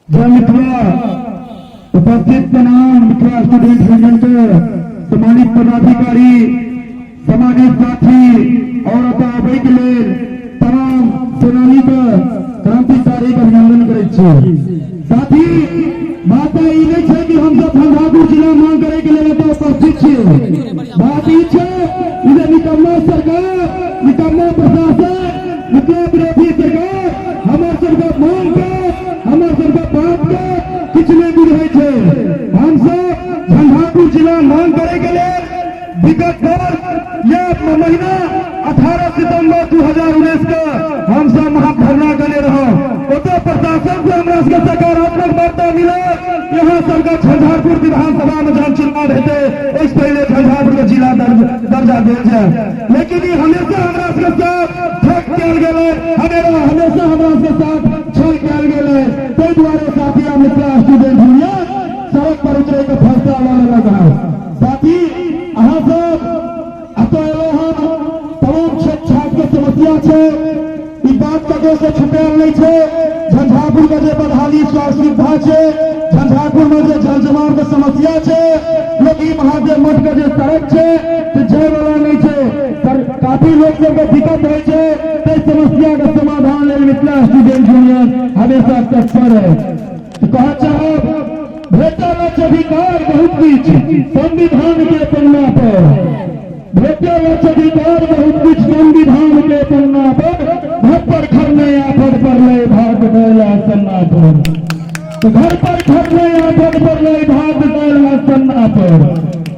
जय मिथिला। उपस्थित तमाम मिथिला स्टूडेंट यूनियन के सम्मानित पदाधिकारी, सम्मानित साथी और एतऽ आबै के लेल तमाम सेनानी के क्रांतिकारी के अभिनंदन करै छी। साथी, बात ई नहि छै कि हमसब झंझारपुर जिला मांग करे के लेल एतऽ उपस्थित छी। बात ई छै ई जे निकम्मा सरकार, निकम्मा प्रशासन, मिथिला विरोधी सरकार हमर सबके मांग के, हमर सबके बात के किछु नहि बुझै छै। हमसब झंझारपुर जिला मांग करे के लेल विगत वर्ष या महीना 18 सितंबर 2019 के हमसब महाधरना केने रहौ। ओतऽ प्रशासन से हमरा सबके सकारात्मक वार्ता मिलल। यहाँ सबके झंझारपुर विधानसभा में जहन चुनाव हेतै, ओहिसँ पहिले झंझारपुर के जिला दर्जा देल जाय। लेकिन ई हमेशा हमरा सबके साथ ठग कयल गेलै, हमेशा हमरा सबके साथ छल कयल गेलै। ताहि दुआरे साथी, मिथिला स्टूडेंट यूनियन सड़क पर उतरे के फैसला लऽ लेलक हँ। साथी, अहाँ सब एतऽ एलहुँ हन, तमाम क्षेत्र छात्र के समस्या छै, ई बात ककरो से छुपायल नहि छै। झंझारपुर के जे बदहाली स्वास्थ्य सुविधा छै, झंझारपुर में जे जल जमाव के समस्या छै, लोक महादेव मठ के जे सड़क छै से जाय वाला नहि छै, पर काफी लोक सबके दिक्कत होइ छै। ताहि समस्या के समाधान लेल मिथिला स्टूडेंट यूनियन हमेशा तत्पर है। तो कह चाहब, भेटल अछि अधिकार बहुत किछु संविधान के पन्ना पर, भेटल अछि अधिकार बहुत किछु संविधान के पन्ना पर, घर पर घर में आफत पड़लै भात दालि आ सन्ना पर। तो घर पर घर में आफत पड़लै भात दालि आ सन्ना पर।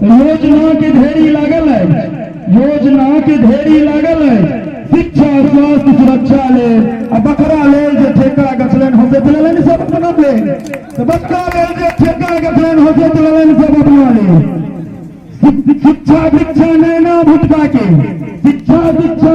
तो योजना के ढेरी लागल अछि, योजना के ढेरी लागल अछि शिक्षा, स्वास्थ्य, सुरक्षा लेल, आ बकरा लेल जे ठेका गछलनि हंसैत लेलनि सब अपना लेल। तऽ बकरा लेल जे ठेका गछलनि हंसैत लेलनि सब अपना लेल। शिक्षा दीक्षा नैना भुटका के, शिक्षा दीक्षा